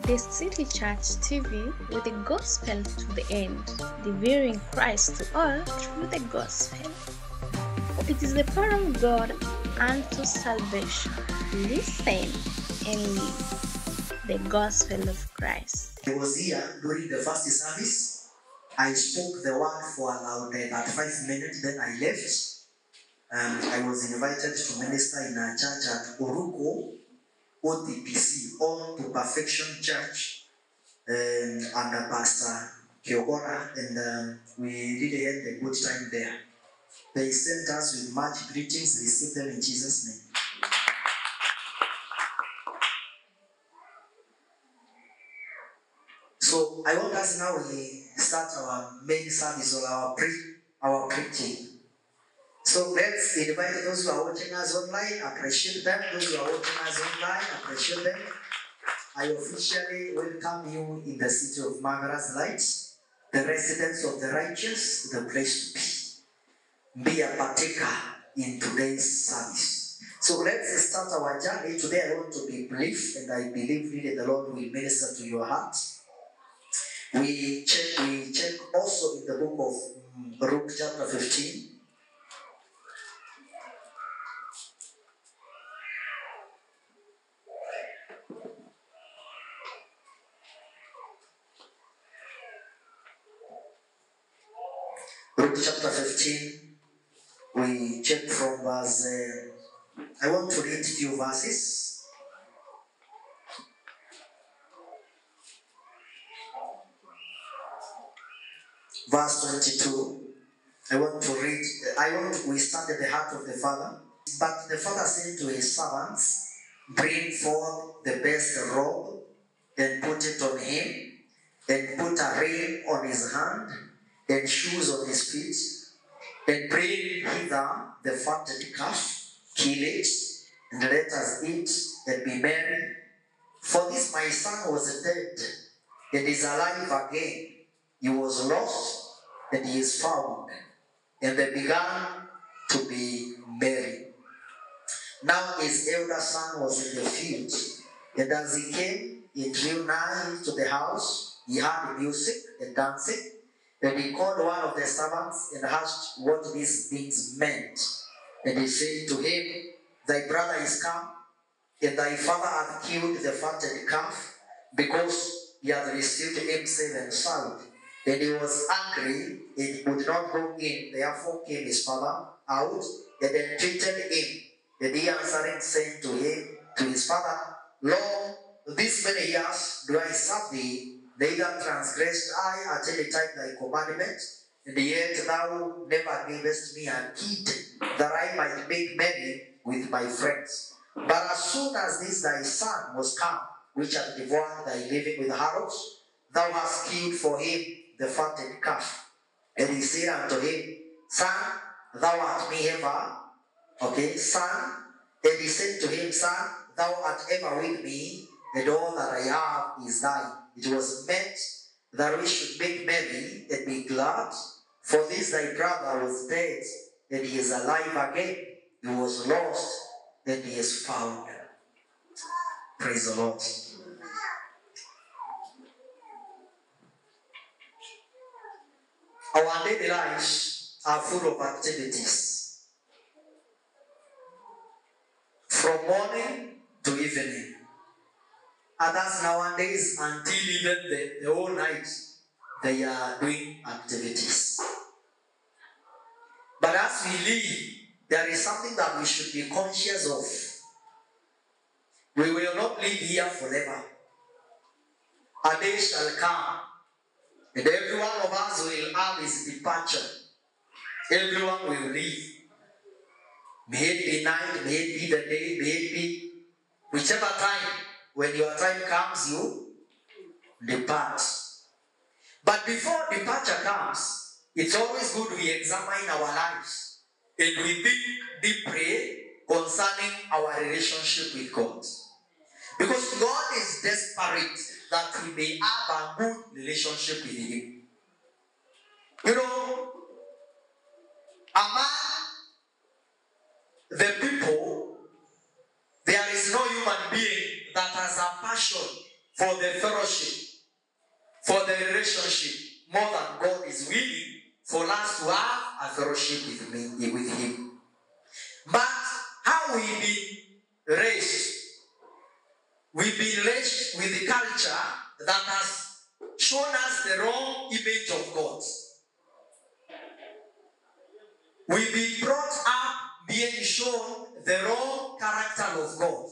The City Church TV with the gospel to the end, delivering Christ to all through the gospel. It is the power of God unto salvation. Listen and live the gospel of Christ. I was here during the first service. I spoke the word for around 35 minutes, then I left. I was invited to minister in a church at Oruko, OTPC, On to Perfection Church, under Pastor Kiogora, and we really had a good time there. They sent us with much greetings. Receive them in Jesus' name. So I want us now we start our main service or our preaching. So let's invite those who are watching us online, appreciate them. Those who are watching us online, appreciate them. I officially welcome you in the city of Marvelous Light, the residence of the righteous, the place to be. Be a partaker in today's service. So let's start our journey. Today I want to be brief, and I believe really the Lord will minister to your heart. We check also in the book of Luke chapter 15. Luke chapter 15, we check from verse, I want to read few verses. Verse 22, I want to read, we stand at the heart of the Father. But the Father said to his servants, bring forth the best robe and put it on him, and put a ring on his hand, and shoes on his feet, and bring hither the fatted calf, kill it, and let us eat and be merry. For this my son was dead, and is alive again. He was lost, and he is found. And they began to be merry. Now his elder son was in the field, and as he came, he drew nigh to the house. He heard music and dancing. And he called one of the servants and asked what these things meant. And he said to him, thy brother is come, and thy father hath killed the fatted calf, because he hath received him safe and sound. And he was angry, and would not go in. Therefore came his father out, and entreated him. And he answering said to him, to his father, Lord, this many years do I serve thee, neither transgressed I at any time thy commandment, and yet thou never gavest me a kid, that I might make merry with my friends. But as soon as this thy son was come, which hath devoured thy living with harrods, thou hast killed for him the fatted calf. And he said unto him, Son, thou art me ever. Okay, son. And he said to him, Son, thou art ever with me, and all that I have is thine. It was meant that we should make merry and be glad, for this thy brother was dead, and he is alive again. He was lost, and he is found. Praise the Lord. Our daily lives are full of activities. From morning to evening. Others nowadays, until even the whole night, they are doing activities. But as we live, there is something that we should be conscious of. We will not live here forever. A day shall come, and every one of us will have his departure. Everyone will leave. May it be night, may it be the day, may it be whichever time. When your time comes, you depart. But before departure comes, it's always good we examine our lives and we think deeply concerning our relationship with God. Because God is desperate that we may have a good relationship with Him. You know, among the people, there is no human being that has a passion for the fellowship, for the relationship, more than God is willing for us to have a fellowship with Him. But how we been raised? We've been raised with the culture that has shown us the wrong image of God. We've been brought up being shown the wrong character of God.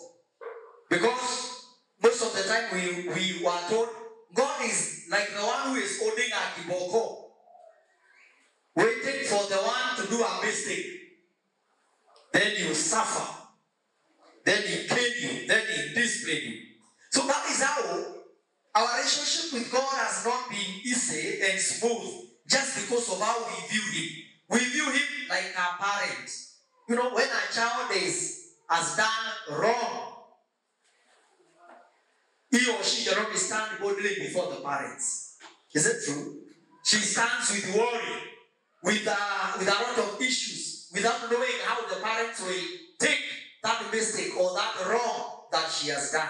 Because most of the time we were told God is like the one who is holding a kiboko, waiting for the one to do a mistake. Then you suffer. Then he kill you. Then he discipline you. So that is how our relationship with God has not been easy and smooth, just because of how we view Him. We view Him like our parent. You know, when a child has done wrong, he or she cannot stand boldly before the parents. Is it true? She stands with worry, with a lot of issues, without knowing how the parents will take that mistake or that wrong that she has done.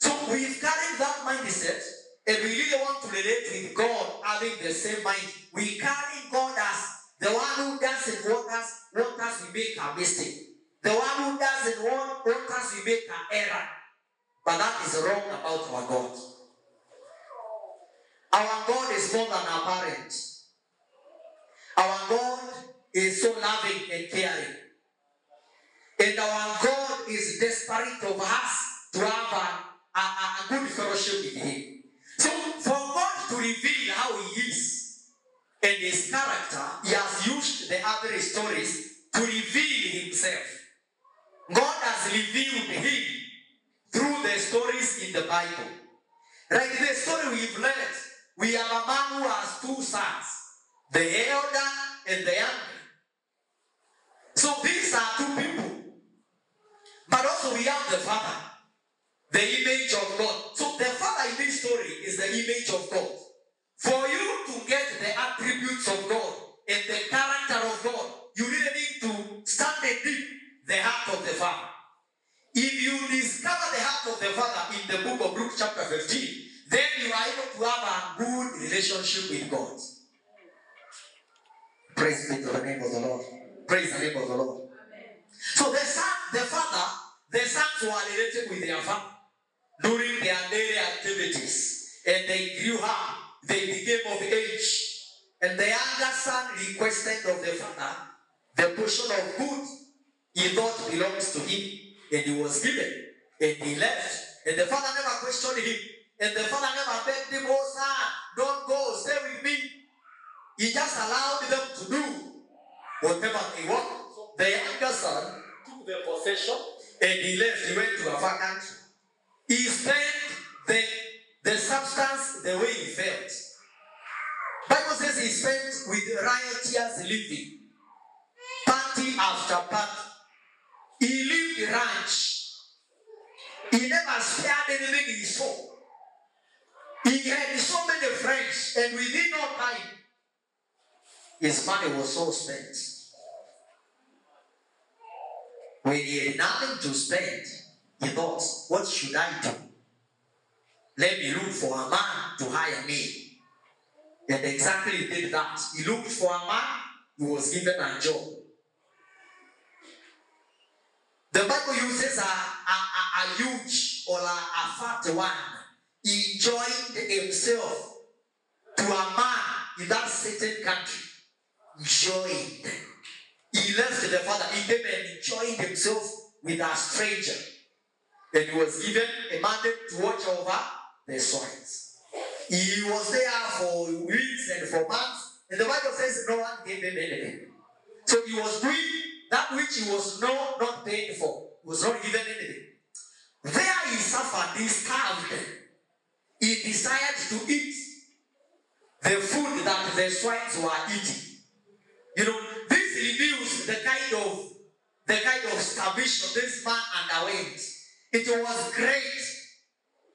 So we've carried that mindset, and we really want to relate with God having the same mind. We carry God as the one who doesn't want us we make a mistake. The one who doesn't want us we make an error. But that is wrong about our God. Our God is more than our parent. Our God is so loving and caring. And our God is desperate of us to have a good fellowship with Him. So for God to reveal how He is and His character, He has used the other stories to reveal Himself. God has revealed Him through the stories in the Bible. Like the story we've learned, we have a man who has two sons, the elder and the younger. So these are two people. But also we have the father, the image of God. So the father in this story is the image of God. For you to get the attributes of God and the character of God, you really need to study deep the heart of the Father. If you discover the heart of the Father in the book of Luke chapter 15, then you are able to have a good relationship with God. Praise be to the name of the Lord. Praise the name of the Lord. Amen. So the son, the father, the sons were related with their father during their daily activities. And they grew up. They became of age. And the younger son requested of the father the portion of good he thought belongs to him. And he was given. And he left. And the father never questioned him. And the father never begged him, "Oh son, don't go, stay with me." He just allowed them to do whatever they want. So the younger son took the possession and he left. He went to a far country. He spent the substance the way he felt. Bible says he spent with riotous living, party after party. He lived ranch. He never spared anything he saw. He had so many friends, and within no time, his money was so spent. When he had nothing to spend, he thought, what should I do? Let me look for a man to hire me. And exactly he did that. He looked for a man who was given a job. The Bible uses a huge or a fat one. He joined himself to a man in that certain country. Joined. He left the father. He came and joined himself with a stranger. And he was given a mandate to watch over the swines. He was there for weeks and for months. And the Bible says no one gave him anything. So he was doing that which he was not paid for. He was not given anything. There he suffered. He starved. He desired to eat the food that the swines were eating. You know, this reveals the kind of starvation this man underwent. It was great.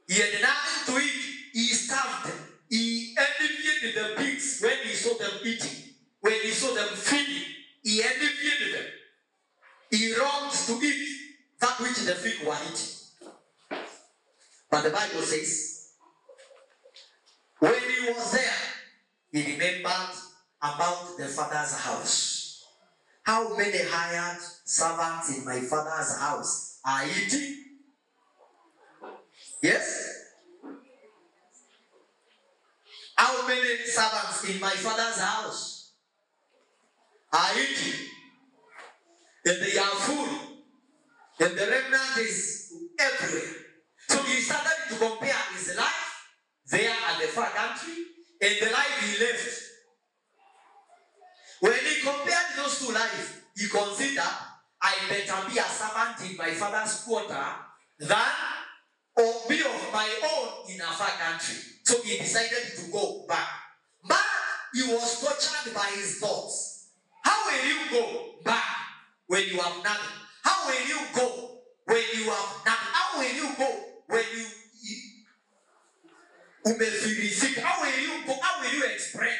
He had nothing to eat. He starved. He envied the pigs when he saw them eating. When he saw them feeding, he envied them. He longed to eat that which the pigs were eating. But the Bible says, he was there, he remembered about the father's house. How many hired servants in my father's house are eating? Yes? How many servants in my father's house are eating? And they are full. And the remnant is everywhere. So he started to compare his life there at the far country and the life he left. When he compared those two lives, he considered, I better be a servant in my father's quarter than or be of my own in a far country. So he decided to go back. But he was tortured by his thoughts. How will you go back when you have nothing? How will you go when you have nothing? How will you go when you umefilisika? How will you go? How will you explain?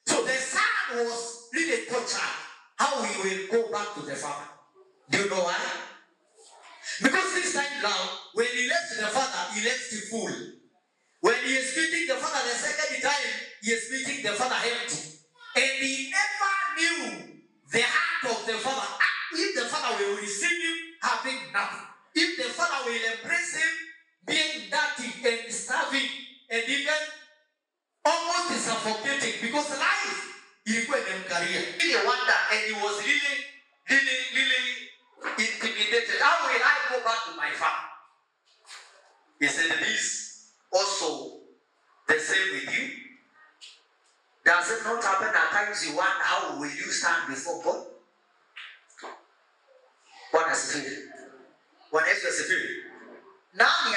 So the son was really tortured. How he will go back to the father? Do you know why? Because this time now, when he left the father, he left the fool. When he is meeting the father the second time, he is meeting the father empty. And he never knew the heart of the father. If the father will receive him having nothing. If the father will embrace him being dirty and starving and even almost suffocating, because life ilikuwa imemkalia. Really wonder, and he was really, really, really intimidated. How will I go back to my father? He said, this also the same with you. Does it not happen at times you wonder how will you stand before God? Bwana asifiwe. Bwana Yesu asifiwe. Nani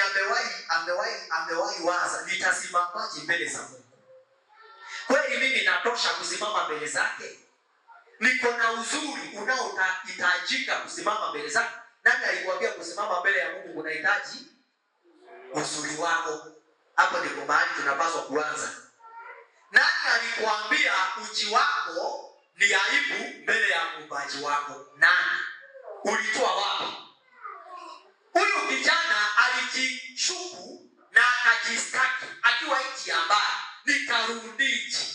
amewahi waza nitasimamaje mbele za Mungu? Kweli mimi natosha kusimama mbele zake? Niko na uzuri unaohitajika kusimama mbele zake? Nani alikwambia kusimama mbele ya Mungu kunahitaji uzuri wako? Hapo ndipo mahali tunapaswa kuanza. Nani alikuambia uchi wako ni aibu mbele ya muumbaji wako? Nani? Ulitoa wapi? Huyu kijana alijishuku na akajistaki akiwa nchi ya mbali. Nitarudije?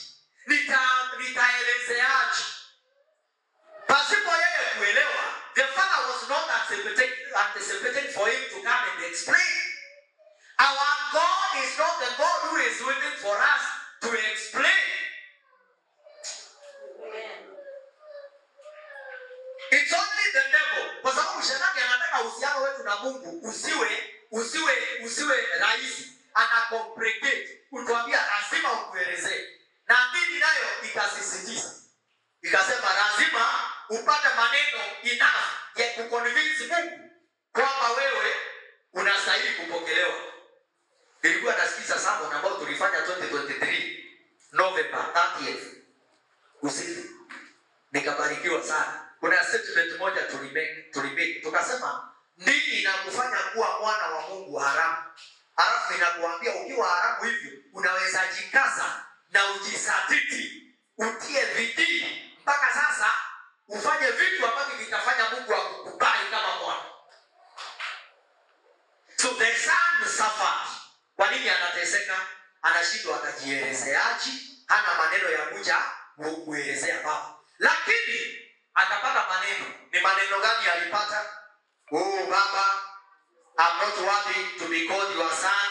Nitaelezeaje? Pasipo yeye kuelewa, the father was not anticipating for him to come and explain. Our God is not the God who is waiting for us to explain. Amen. It's only the devil. Kwa sababu shetani anataka uhusiano wetu na Mungu usiwe rahisi. Ana complicate. Kutuambia lazima ukuelezee. Na dini nayo ikasisitiza. Ikasema lazima upate maneno enough ya kuconvince Mungu kwamba wewe unastahili kupokelewa. Nilikuwa nasikiza sermon ambao tulifanya 2023 November 30th usiku. Nikabarikiwa sana. Kuna statement moja tulimake tukasema dini inakufanya kuwa mwana wa Mungu haramu. Halafu inakuambia ukiwa haramu hivyo unaweza jikaza na ujisatiti, utie bidii mpaka sasa ufanye vitu ambavyo vitafanya Mungu akukubali kama mwana. So the son suffered. Kwa nini anateseka? Anashindwa, anajielezeaje? Hana maneno ya kuja kuelezea baba. Lakini akapata maneno. Ni maneno gani alipata? Oh baba, I'm not worthy to be called your son.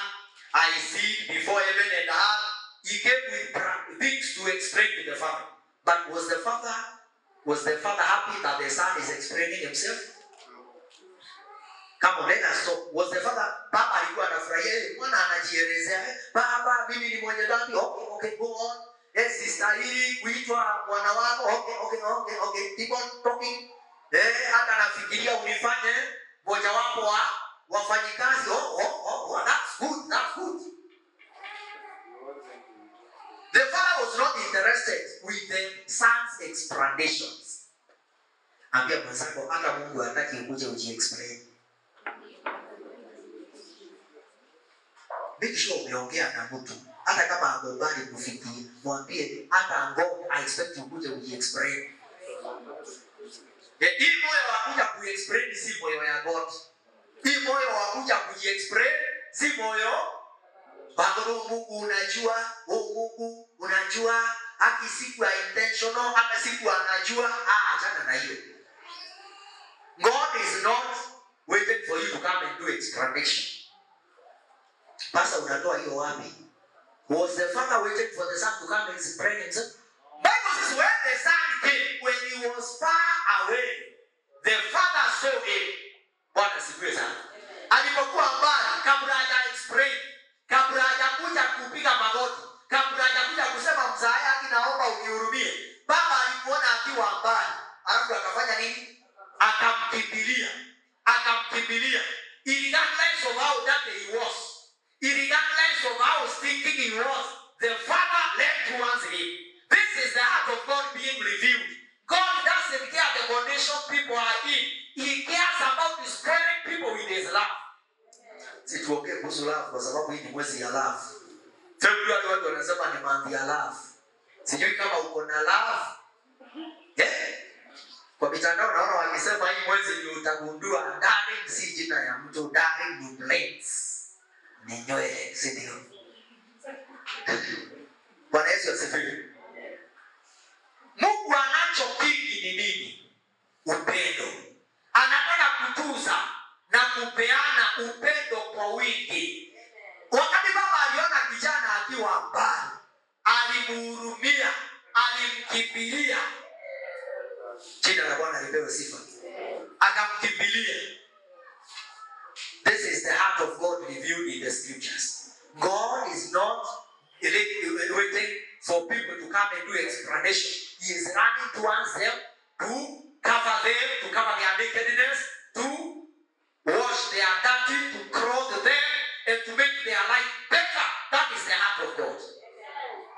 I see before heaven and earth. He came with things to explain to the father. But was the father happy that the son is explaining himself? Come on, let us talk. Was the father, baba alikuwa anafurahia, mwana anajielezea, baba mimi ni mwenye dhambi. Okay, go on. Yes, sistahili kuitwa mwana wako. Okay. Keep on talking. Hata nafikiria unifanye mmoja wapo wa wafanyikazi. Oh, that's good, that's good. The father was not interested with the son's explanations. Ambia mwenzako hata Mungu hataki ukuje ujiexplain. Make sure umeongea na mtu. Hata kama akubali kufikia, mwambie hata ngo I expect ukuje ujiexplain. Hii moyo wa kuja kuexplain si moyo ya God. Hii moyo wa kuja kujiexplain si moyo Bado Mungu unajua, Mungu unajua, haki siku ya intentional, hata siku anajua, achana na hiyo. God is not waiting for you to come and do explanation. Pastor, unatoa hiyo wapi? Was the father waiting for the son to come and explain himself? Bible says when the son came, when he was far away, the father saw him. Bwana asifiwe sana. Alipokuwa mbali, kabla haja explain, kabla hajakuja kupiga magoti, kabla hajakuja kusema mzae haki naomba unihurumie, baba alimuona akiwa mbali, alafu akafanya nini? Akamkimbilia. Akamkimbilia. Regardless of how dirty he was, regardless of how stinking he was, the father led towards him. This is the heart of God being revealed. God doesn't care the condition people are in. He cares about destroying people with his love. Situongee kuhusu love kwa sababu hii ni mwezi ya love. February watu wanasema ni month ya love. Sijui kama uko na love. Yeah. Kwa mitandao naona wakisema hii mwezi ni utagundua darling si jina ya mtu, darling ni plates. Ni nywele, si ndio? Bwana Yesu asifiwe. Mungu anacho kingi ni nini? Upendo. Anataka kutuza na kupeana upendo kwa wingi. Wakati baba aliona kijana akiwa mbali, alimhurumia, alimkimbilia. Jina la Bwana lipewe sifa. Akamkimbilia. This is the heart of God revealed in the scriptures. God is not waiting for people to come and do explanation. He is running towards them to cover them, to cover their nakedness, to wash their dirty, to clothe them, and to make their life better. That is the heart of God.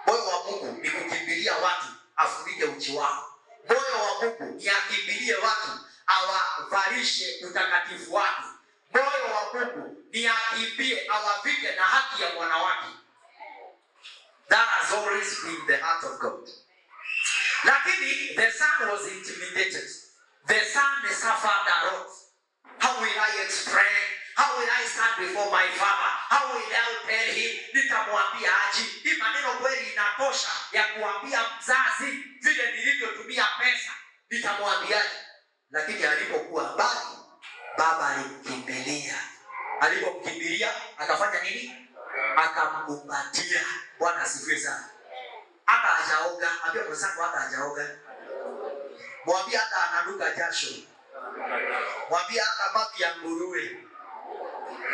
Moyo wa Mungu ni kukimbilia watu afunike uchi wao. Moyo wa Mungu ni akimbilie watu awavalishe utakatifu wake. Moyo wa Mungu ni akimbie awavike na haki ya mwana wake. That has always been the heart of God. Lakini the son was intimidated. The son suffered a lot. How will I explain? How will I stand before my father? How will I tell him? Nitamwambia aje? Hii maneno kweli inatosha ya kuambia mzazi vile nilivyotumia pesa. Nitamwambiaje? Lakini alipokuwa mbali, baba alimkimbilia. Alipomkimbilia akafanya nini? Akamkumbatia. Bwana asifiwe sana. Hata hajaoga, ambia mwenzako hata hajaoga. Mwambie hata ananuka jasho. Mwambie hata mavi ya nguruwe.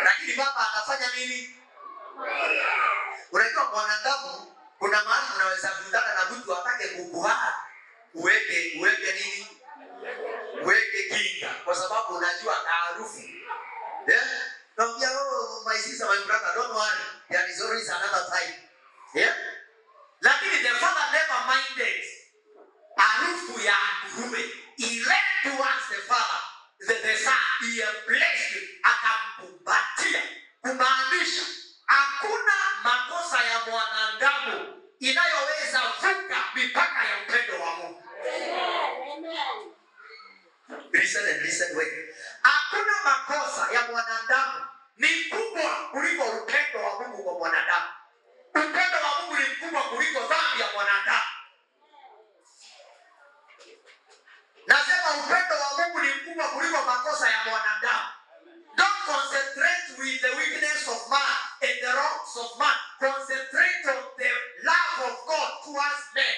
Lakini baba anafanya nini? Unajua mwanadamu kuna mahali unaweza kukutana na mtu atake kukuhaa, uweke nini? Uweke kinga kwa sababu unajua harufu. Yeah? Naambia, oh my sister, my brother, don't worry. There is always another time. Yeah? Lakini the father never minded harufu ya nguruwe. He ran towards the father, the son. He embraced him, akamkumbatia. Kumaanisha hakuna makosa ya mwanadamu inayoweza vuka mipaka ya upendo wa Mungu. Amen. Listen and listen well. Hakuna makosa ya mwanadamu ni kubwa kuliko upendo wa Mungu kwa mwanadamu. Upendo wa Mungu ni mkubwa kuliko dhambi ya mwanadamu. Nasema upendo wa Mungu ni mkubwa kuliko makosa ya mwanadamu. Don't concentrate with the weakness of man and the wrongs of man. Concentrate on the love of God towards men.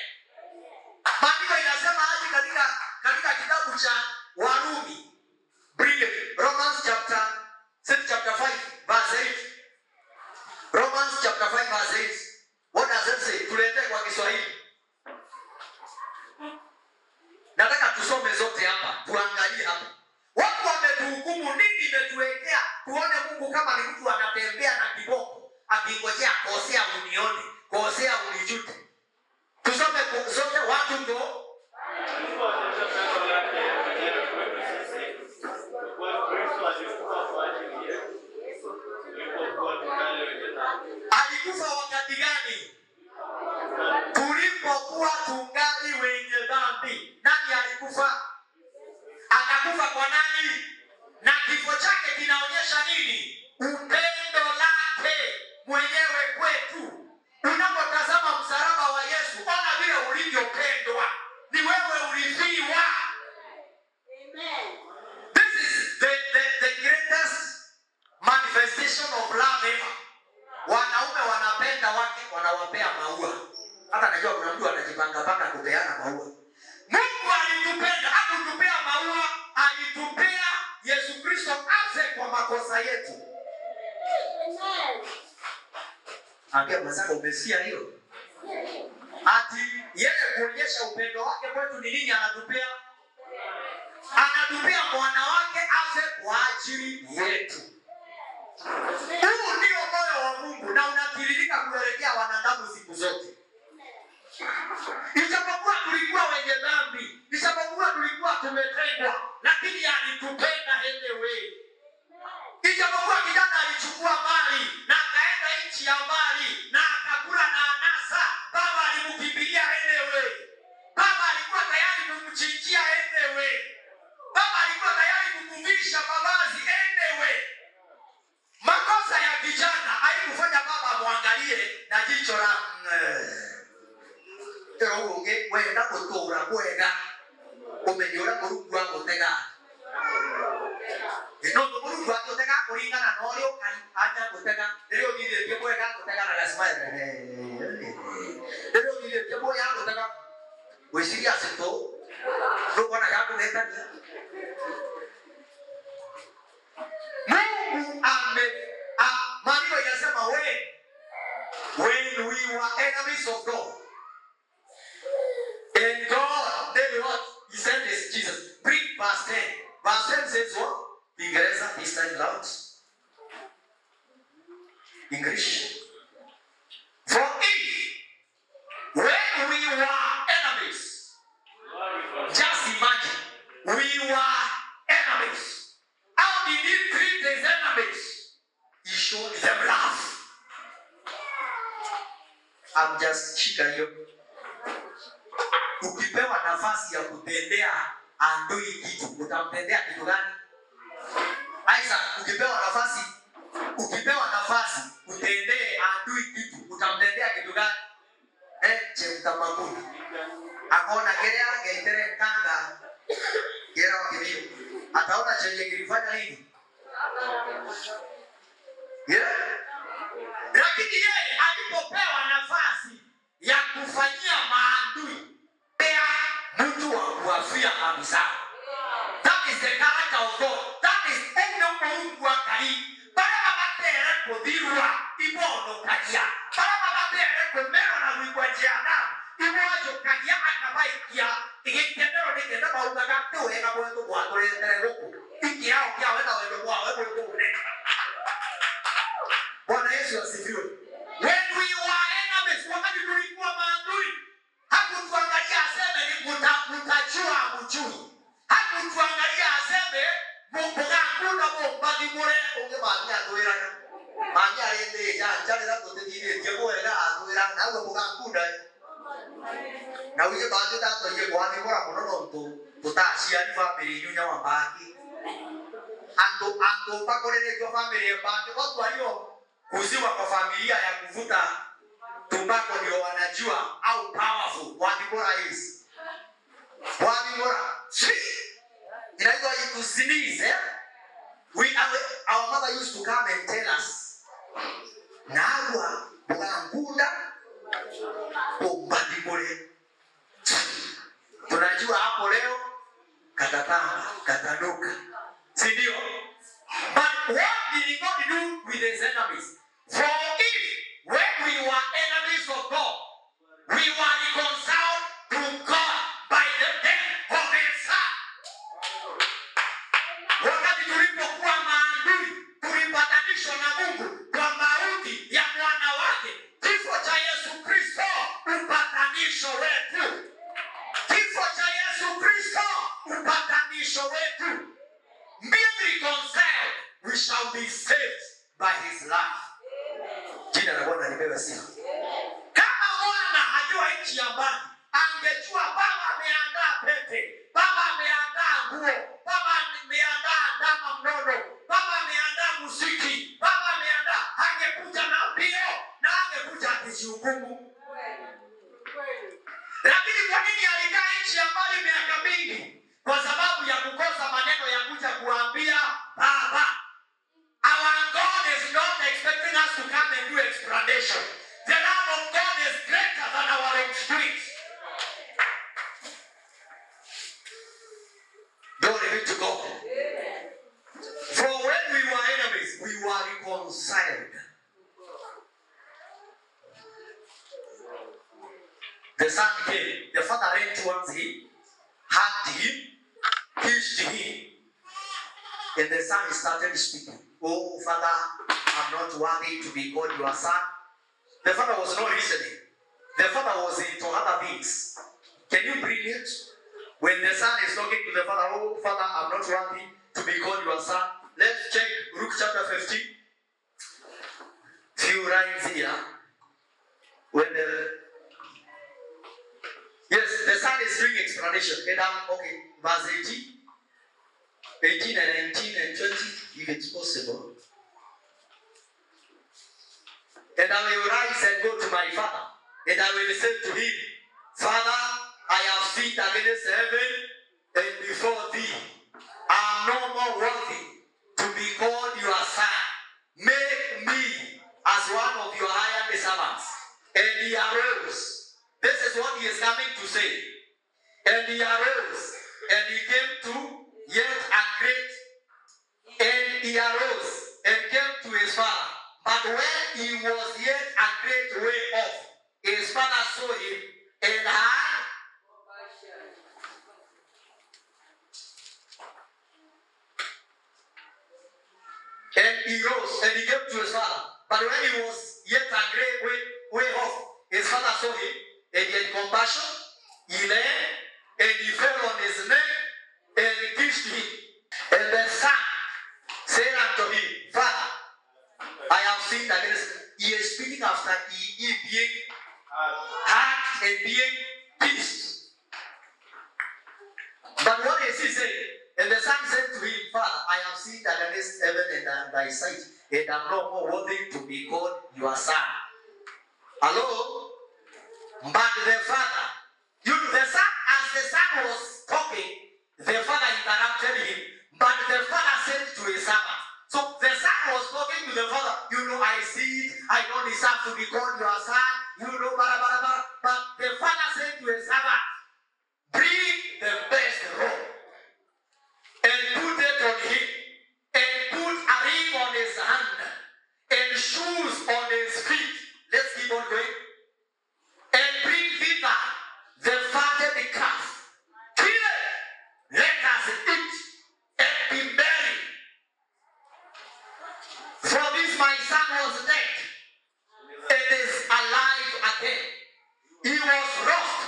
Maandiko inasema aje katika kitabu cha Warumi? Bring it. Romans chapter 5 verse 8. Romans chapter 5 verse 8. What does it say? Tuletee kwa Kiswahili. Nataka tusome zote hapa, tuangalie hapa. Watu wametuhukumu nini imetuwekea tuone Mungu kama ni mtu anatembea na kiboko akingojea kosea unione, kosea unijute. Tusome zote watu ndo Mungu alionyesha pendo lake yeye mwenyewe kwetu sisi, kwa kuwa Kristo alikufa kwa ajili yetu tulipokuwa tungali wenye dhambi. Alikufa wakati gani? Tulipokuwa tungali wenye dhambi. Nani alikufa? Akakufa kwa nani? Na kifo chake kinaonyesha nini? Upendo lake mwenyewe kwetu. Wanapenda wake wanawapea maua. Hata najua kuna mtu anajipanga panga kupeana maua. Mungu alitupenda, hakutupea maua, alitupea Yesu Kristo afe kwa makosa yetu. Ambia mwenzako umesikia hiyo? Ati yeye kuonyesha upendo wake kwetu ni nini anatupea? Anatupea mwana wake afe kwa ajili yetu. Huu ndio moyo wa Mungu na unatiririka kuelekea wanadamu siku zote. Ijapokuwa tulikuwa wenye dhambi, ijapokuwa tulikuwa tumetengwa, lakini alitupenda anyway. Ijapokuwa kijana alichukua mali na akaenda nchi ya mbali na akakula na anasa, baba alimkimbilia anyway. Baba alikuwa tayari kumchinjia anyway. Baba alikuwa tayari kumvisha mavazi anyway. Makosa ya kijana haikufanya baba amwangalie na jicho la unge wenda gutura kwega umenye uria Mũrungu agũtega. No Mũrungu agũtega kũringana na ũrĩa anya gũtega. Rĩrĩa ũthirĩtie mwega agũtega na gasmile. Rĩrĩa ũthirĩtie mwega agũtega gwĩciria citũ ndũkuona gakũgetania. Mungu ame maandiko inasema when we were enemies of God, and God did what? He sent his Jesus. Bring verse 10. Verse 10 says what? Ingereza this time round. English. For if when we were enemies, just imagine, we were enemies. How did he treat his enemies? He showed them love. I'm just shika hiyo. Ukipewa nafasi ya kutendea adui kitu, utamtendea kitu gani? Isaac, ukipewa nafasi utendee adui kitu, utamtendea kitu gani? Chemtamakuni. Akaona gerea geitere kanga. Gera wakibio. Ataona chenye kilifanya nini? Yeah? Lakini yeye alipopewa nafasi ya kufanyia maadui, mtu wa kuafia kabisa. That is the character of God. That is eno Mungu akali. Bara babatere kuthirwa ibono kagia. Bara babatere kumerwa na gwikwa jiana. Ibojo kagia akabaikia. Igikendero ni kenda baugaga tu wega bwetu gwaturetere guku. Ikiao kia wena wendo kwa wewe bwetu. Bwana Yesu asifiwe. When we were enemies, wakati tulikuwa maadui, hakutuangalia aseme ni mtajua mjui. Hakutuangalia aseme mugakunda mumbathimure unge mami atwiraga. Mami arende janja rira tutithirĩtie kwega atwiraga nawe mugakunda. Na uye bandi tatoie gwathimũra mũno no tũtaciari family inyu nyawambaki. Andu andu pakoreretio family mbaki watu walio kuziwa kwa familia ya kuvuta tumbako ndio wanajua au powerful wathimũra is. Wathimũra. Inaitwa kusinize. Our mother used to come and tell us, nagwa mugangunda umbathimure. Tunajua hapo leo katatamba katanuka, si ndio? But what did God do with his enemies? For if when we were enemies of God, we were reconciled to God by the death of his Son. Wakati tulipokuwa maadui, tulipatanishwa na Mungu kwa mauti ya mwana wake. Kifo cha Yesu Kristo upatanisho wetu. Kifo cha Yesu Kristo upatanisho wetu. Being reconciled, we shall be saved by his love. Jina la Bwana lipewe sifa. Kama mwana ajua nchi ya mbali, angejua baba ameandaa pete, baba ameandaa nguo, baba ameandaa ndama mnono, baba ameandaa muziki, baba ameandaa, angekuja na mbio na angekuja akijihukumu. Lakini kwa nini alikaa nchi ya mbali miaka mingi? Kwa sababu ya kukosa maneno ya kuja kuambia baba. Our God is not expecting us to come and do explanation. The The son came. The father ran towards him, hugged him, kissed him. And the son started speaking. Oh, Father, I'm not worthy to be called your son. The father was not listening. The father was into other things. Can you bring it? When the son is talking to the father, oh, Father, I'm not worthy to be called your son. Let's check Luke chapter 15. Few lines here. When the Yes, the son is doing explanation. And okay, verse 18. 18 and 19 and 20, if it's possible. And I will rise and go to my father, and I will say to him, Father, I have sinned against heaven and before thee. I am no more worthy to be called your son. Make me as one of your hired servants. And he arose. This is what he is coming to say. And he arose, and he came to yet a great, and he arose and came to his father. But when he was yet a great way off, his father saw him and had and he rose and he came to his father. But when he was yet a great way off, his father saw him and he had compassion. He ran and he fell on his neck and kissed him. And the son said unto him, Father, I have sinned against. He is speaking after he being hugged and being kissed. But what is he saying? And the son said to him, Father, I have sinned against heaven and thy sight, and am no more worthy to be called your son. Hello? But the father, the son, as the son was talking, the father interrupted him. But the father said to his servant. So the son was talking to the father. You know, I see it. I don't deserve to be called your son. You know, bara, bara, bara. But the father said to his servant, bring the best robe and put it on him, and put a ring on his hand and shoes on his feet. Let's keep on going. And bring thither the fatted calf. Kill it. Let us eat and be merry. For this my son was dead and is alive again. He was lost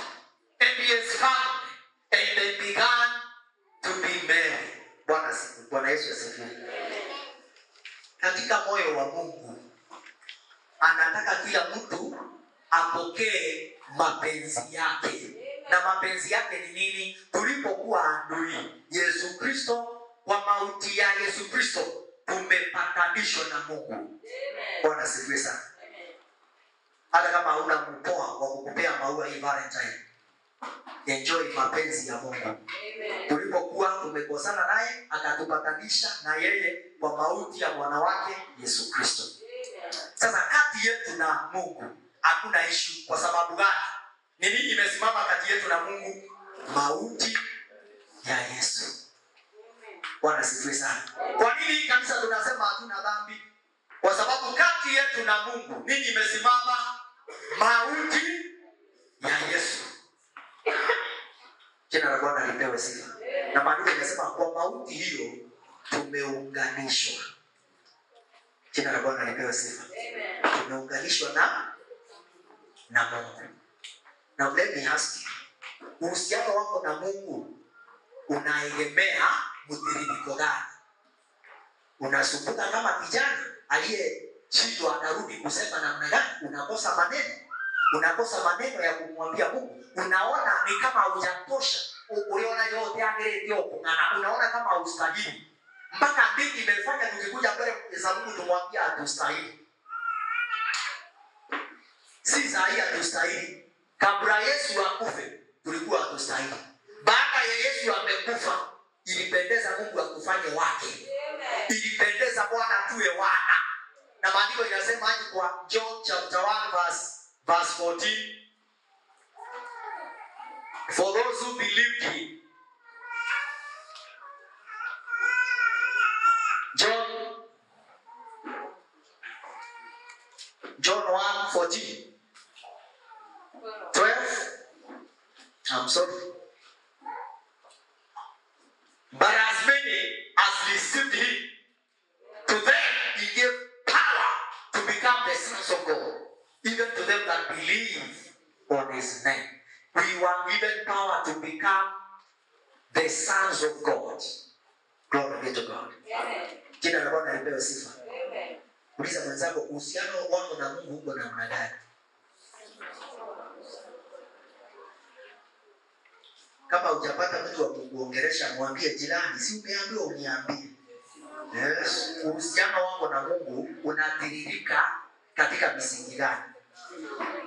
and he is found. And they began to be merry. Bwana Yesu asifiwe. Katika moyo wa Mungu anataka kila mtu apokee mapenzi yake. Na mapenzi yake ni nini? Tulipokuwa adui, Yesu Kristo, kwa mauti ya Yesu Kristo tumepatanishwa na Mungu. Bwana asifiwe sana. Hata kama huna mpoa wa kukupea maua hii Valentine, enjoy mapenzi ya Mungu. Tulipokuwa tumekosana naye, akatupatanisha na yeye kwa mauti ya mwana wake Yesu Kristo. Sasa kati yetu na Mungu hakuna issue. Kwa sababu gani? Ni nini imesimama kati yetu na Mungu? Mauti ya Yesu. Bwana asifiwe sana. Kwa nini kanisa tunasema hatuna dhambi? Kwa sababu kati yetu na Mungu nini imesimama? Mauti ya Yesu. Jina la Bwana lipewe sifa. Na maandiko yanasema kwa mauti hiyo tumeunganishwa. Jina la Bwana lipewe sifa. Tumeunganishwa na Mungu. Now let me ask you, uhusiano wako na Mungu unaegemea mtiririko gani? Unasumbuka kama kijana aliyeshindwa anarudi kusema namna gani? Unakosa maneno. Unakosa maneno ya kumwambia Mungu. Unaona ni kama hujatosha. Uliona yote angeleteo kungana. Unaona kama hustahili. Mpaka dini imefanya tukikuja mbele za Mungu tumwambia hatustahili. Si sahihi hatustahili. Kabla Yesu akufe tulikuwa hatustahili. Baada ya Yesu amekufa, ilipendeza Mungu akufanye wake. Ilipendeza Bwana tuwe wana. Na maandiko inasema aje kwa John chapter 1 verse 14? For those who believed him. John 1:14. 12. I'm sorry. But as many as received him, to them he gave power to become the sons of God, even to them that believe on his name. We were given power to become the sons of God. Glory be to God. Jina la Bwana lipewe sifa. Uliza mwenzako, uhusiano wako na Mungu uko namna gani? Kama hujapata mtu wa kukuongelesha, mwambie jirani, si umeambiwa uniambie. Yes, uhusiano wako na Mungu unatiririka katika misingi gani?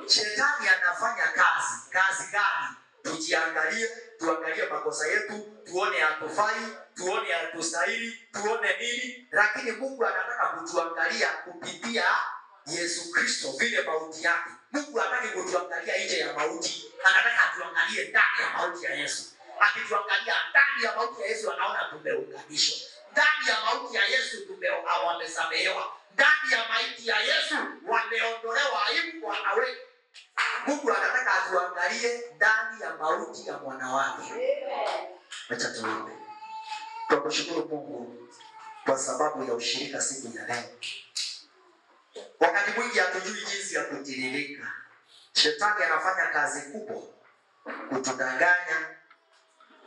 Shetani anafanya kazi. Kazi gani? Tujiangalie, tuangalie makosa yetu, tuone hatufai, tuone hatustahili, tuone nini, lakini Mungu anataka kutuangalia kupitia Yesu Kristo, vile mauti yake. Mungu hataki kutuangalia nje ya mauti, anataka atuangalie ndani ya mauti ya Yesu. Akituangalia ndani ya mauti ya Yesu, anaona tumeunganishwa. Ndani ya mauti ya Yesu wamesamehewa. Ndani ya maiti ya Yesu wameondolewa aibu, wanawe. Mungu anataka atuangalie ndani ya mauti ya mwana wake. Acha tuombe. Tunakushukuru Mungu kwa sababu ya ushirika siku ya leo. Wakati mwingi hatujui jinsi ya kutiririka. Shetani anafanya kazi kubwa kutudanganya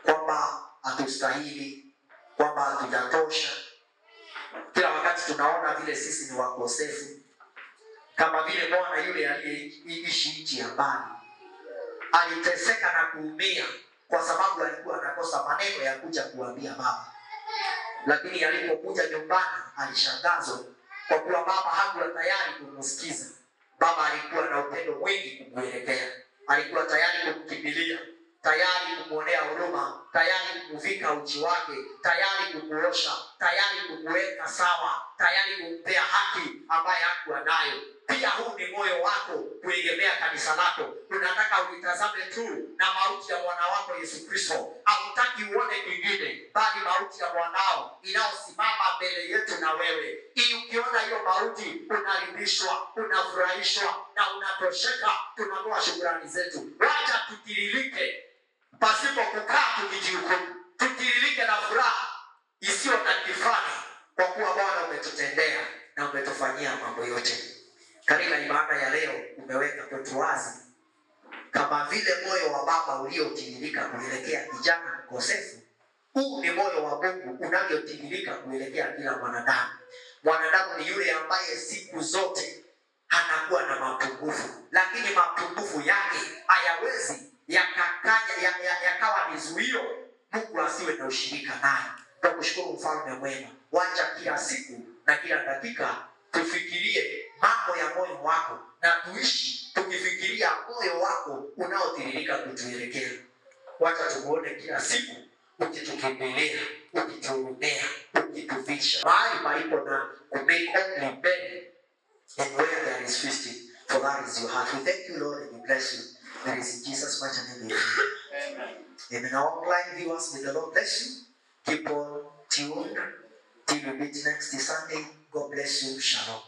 kwamba hatustahili, kwamba hatujatosha. Kila wakati tunaona vile sisi ni wakosefu, kama vile mwana yule aliyeishi nchi ya mbali aliteseka na kuumia kwa sababu alikuwa anakosa maneno ya kuja kuambia baba. Lakini alipokuja nyumbani alishangazwa kwa kuwa baba hakuwa tayari kumsikiza. Baba alikuwa na upendo mwingi kumwelekea, alikuwa tayari kumkimbilia, tayari kumuonea huruma, tayari kumuvika uchi wake, tayari kumuosha, tayari kumuweka sawa, tayari kumpea haki ambaye hakuwa nayo. Pia huu ni moyo wako kuegemea kanisa lako. Unataka uitazame tu na mauti ya mwana wako Yesu Kristo. Hautaki uone kingine bali mauti ya mwanao inayosimama mbele yetu na wewe. Ili ukiona hiyo mauti unaridhishwa, unafurahishwa na unatosheka. Tunatoa shukrani zetu. Wacha tutiririke pasipo kukaa tukijihukumu. Tutiririke na furaha isiyo na kifani, kwa kuwa Bwana umetutendea na umetufanyia mambo yote. Katika ibada ya leo umeweka kwetu wazi kama vile moyo wa baba uliotiririka kuelekea kijana mkosefu, huu ni moyo wa Mungu unavyotiririka kuelekea kila mwanadamu. Mwanadamu ni yule ambaye siku zote anakuwa na mapungufu, lakini mapungufu yake hayawezi yakawa ni zuio Mungu asiwe na ushirika naye. Tunakushukuru mfalme mwema. Wacha kila siku na kila dakika tufikirie mambo ya moyo wako na tuishi tukifikiria moyo wako unaotiririka kutuelekea. Wacha tumuone kila siku ukitukimbilia, ukituhurumia, ukituvisha mahali palipo na kumake only bed and where there is feasting, for that is your heart. We thank you, Lord, and we bless you. That is in Jesus' mighty name. Amen. Amen. Our online viewers, may the Lord bless you. Keep on tuned till we meet next Sunday. God bless you. Shalom.